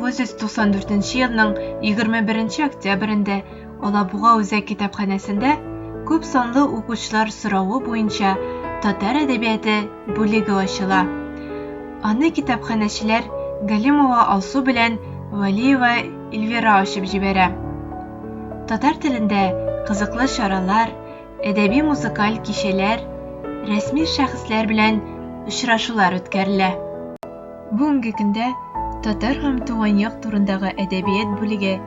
1994 елның 21 октябрендә Алабуга үзәк китапханәсендә күп санлы укучылар соравы буенча татар әдәбияты бүлеге ачыла. Аны китапханәчеләр Галимова Алсу белән Вәлиева Эльвира ачып җибәрә. Татар телендә кызыклы чаралар, әдәби-музыкаль кичәләр, рәсми шәхесләр белән очрашулар үткәрелә. Бүгенге көндә татар һәм туган як турындагы әдәбият бүлеге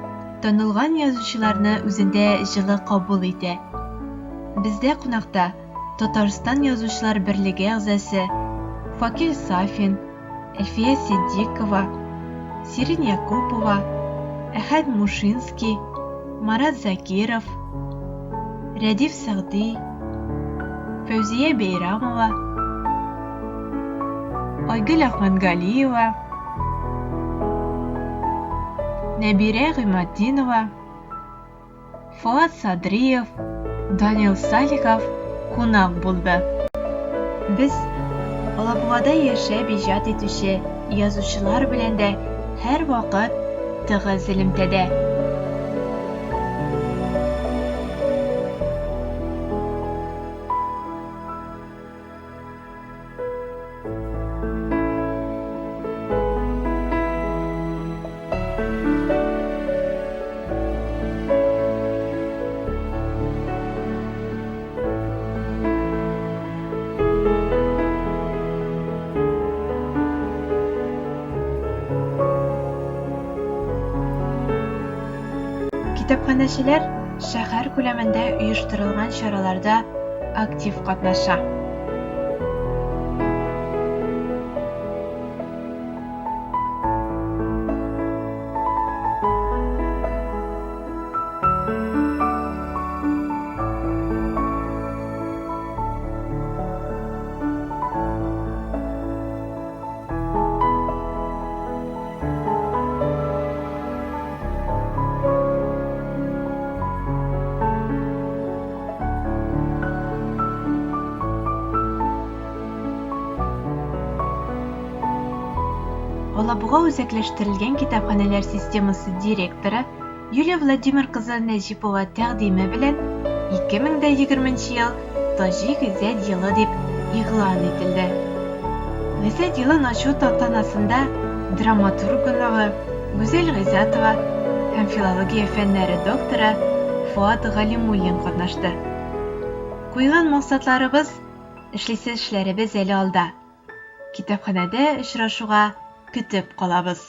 танылган язучыларны үзендә җылы кабул итә. Бездә кунакта Татарстан Язучылар берлеге әгъзасы Факил Сафин, Әлфия Ситдикова, Сирин Якупова, Әхәт Мушинский, Марат Закиров, Рәдиф Сәгъди, Фәүзия Бәйрамова, Айгөл Әхмәтгалиева, Нәбирә Гыйматдинова, Фоат Садриев, Данил Салихов кунак булды. Без Алабугада яшәп иҗат итүче язучылар белән дә һәрвакыт тыгыз элемтәдә. Китапханәчеләр шәһәр күләмендә оештырылган чараларда актив катнаша. Алабуга үзәкләштерелгән китапханәләр системасы директоры Юлия Владимир кызы Нәҗипова тәкъдиме белән 2020 ел Таҗи Гыйззәт елы дип игълан ителде. Гыйззәт елын ачу тантанасында драматург оныгы Гүзәл Гыйззәтова һәм филология фәннәре докторы Фоат Галимуллин катнашты. Куйган максатларыбыз, эшлисе эшләребез әле алда. Китапханәдә очрашуга көтеп калабыз.